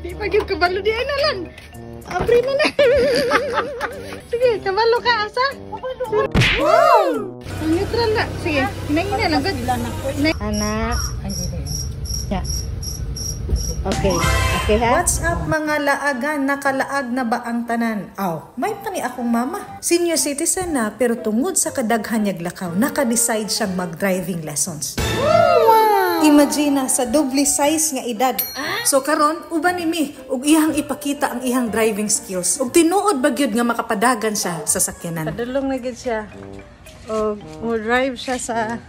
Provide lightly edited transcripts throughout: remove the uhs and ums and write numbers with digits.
Di pa gyud kabalo di ay na lang. Abri na na. Sige, kabalo ka asa? Wow! Ang neutral na. Sige, hinay lang gud. Ana. Ya. Okay. Okay ha? What's up, mga laagan? Nakalaag na ba ang tanan? Aw, may pani akong mama. Senior citizen na, pero tungod sa kadaghan niyag lakaw, naka-decide siyang mag-driving lessons. Wow! Imagine na, sa doble size nga edad. So karon, uban ni mi ug iyang ipakita ang iyang driving skills. Ug tinuod ba gyud nga makapadagan siya sa sakyanan? Padulong na gid siya. O mo drive siya sa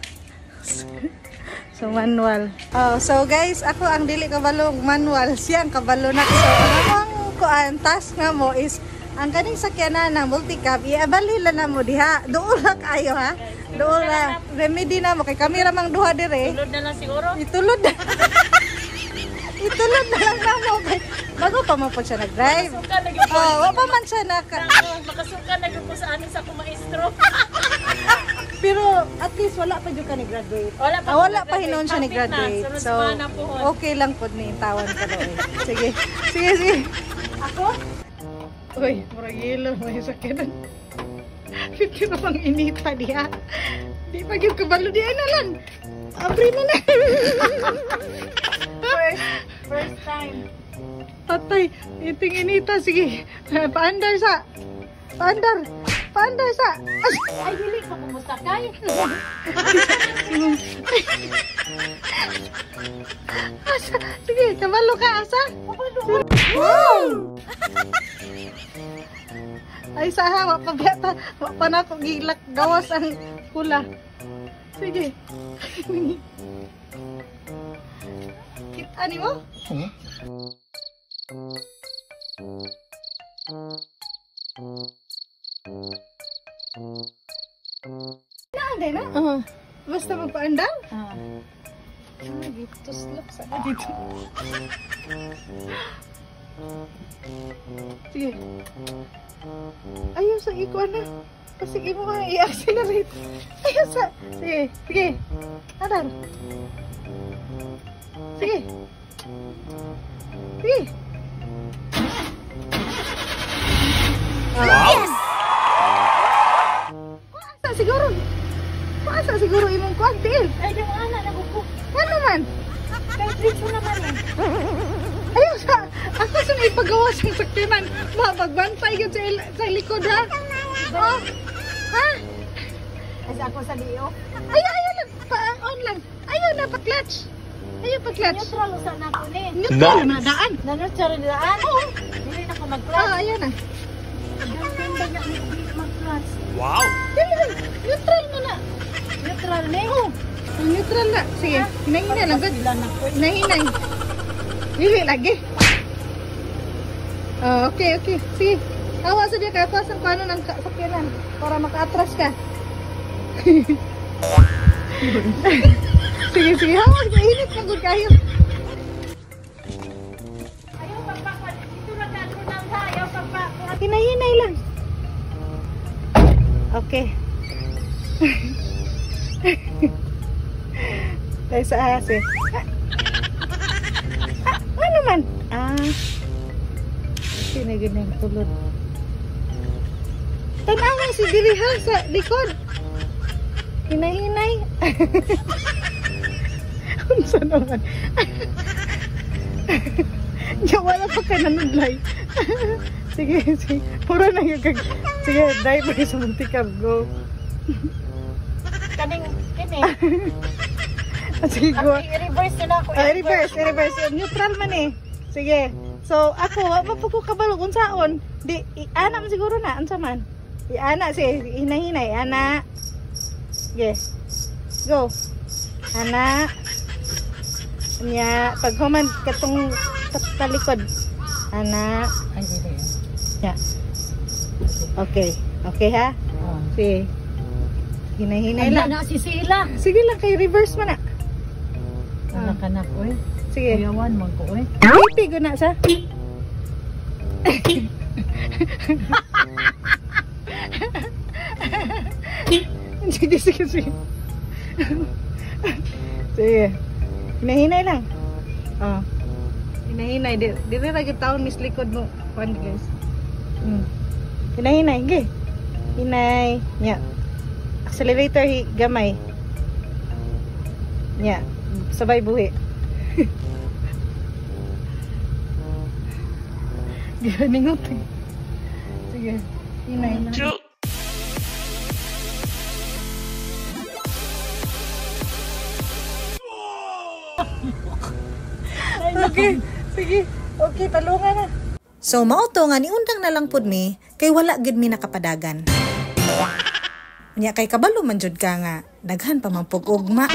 manual. Oh, so guys, ako ang dili kabalo og manual, siya ang kabalo na. So ang among kuan task nga mo is ang kaning sakyanan na multicab, iabali lang na mo diha. Duol ra kayo ha. Duol ra. Remedy na mo kay kami ra mang duha dire. Tulod na lang siguro. Itulod na. Itulod na lang na mo kay bago pa man po siya nag-drive. Makasuka na gyud. Oh, wa pa man siya naka Makasuka na gyud ko sa aning sa akong maestro. Pero at least wala pa jud ka ni graduate. Wala pa Ah, wala ko pa hinuon siya ni nag-graduate. graduate. Hapit na. Sunod So semana pohon. Okay lang pod ni tawan ka daw eh. Sige. Sige, sige. Ako? Uy, murag yelo may sakyanan. Piti na pang inita diha. Di pa gyud kabalo di ay na lang. Abri na na. First time. Patay, iting inita, sige. Paandar sa. Paandar. Paandar sa. Ay, dili pa ko musakay. Asa? Sige, kabalo ka, asa? Wow! Ay, sa ha, wa pa biyata. Wa pa na ako gilak gawas ang pula. Sige. Kita ni mo? Na, na? Oo. Basta magpaandar? Ah. Ah, gituslok sa dito. Sige. Ayaw sa ikuan na. Kasi imo ka i-accelerate. Ayaw sa. Sige, sige. Andar. Sige. Sige. Wow! Yes! Paasa siguro. Paasa siguro imong kuan, tiil. Ay, yung ana nagupo. Ano man? Kay diretso naman eh. Ayaw sa, ako sa naipagawa sa sakyanan. Ma, magbantay yun sa likod ha. Oh. Ha? Ay, ako sa liyo. Ayaw, ayaw lang. Pa, on lang. Ayaw na, pa-clutch. Ayaw, pa-clutch. Neutral usa na ako ni. Neutral na, daan. Na neutral daan. Oo. Dili na ko mag-clutch. Ah, ayaw na. Girlfriend ba niya ni dili mag-clutch? Wow! Dili, neutral mo na. Neutral ni. Oo. Ang neutral na. Sige, hinay-hinay lang. Good. Sila na ko. Hinay-hinay. Dili lagi. Oh, okay, okay. Sige. Awa sa diya kaya pasang paano ng sakyanan para maka-atras ka. Sige, sige. Hawa, init na gud kayo. Ayaw pagpa dito ra ka nang ha. Ayaw pagpa. Hinay-hinay lang. Okay. Tayo sa ase. Ah, ano man? Ah. Okay na ganyan tulod. Tanawa si diri ha sa likod. Hinay-hinay. Unsa naman? Diyan wala pa ka nanudlay. Sige, sige. Puro na yung kag... Sige, driver sa multicab. Go. Kaning kini. Sige, go. I-reverse na ako. Ah, reverse, reverse. Neutral man eh. Sige. So, ako, wa pa po ko kabalo kung saon. Di, i-ana man siguro na. Unsa man? I-ana, sige. Hinay-hinay. Ana. Sige. Go. Ana. Nya, pag human katong talikod. Ana. Ya. Okay. Okay ha? Sige. Hinay-hinay lang. na si Sila. Sige lang kay reverse man na. Wala ka na ko eh. Sige. Kuyawan man ko eh. Pipi ko na sa. Sige, sige, sige. Sige. Hinahinay lang. Oh. Hinahinay, dili ra gyud taon miss likod mo. Kuan, guys. Hinahinay, ge. Hinay. Nya. Accelerator hi gamay. Nya. Sabay buhi. Giningot. Sige. Hinay. Okay. Sige. Okay, talungan na. So mao to nga niundang na lang pud mi kay wala gid mi nakapadagan. Nya kay kabalo man jud ka nga daghan pa man pug ugma.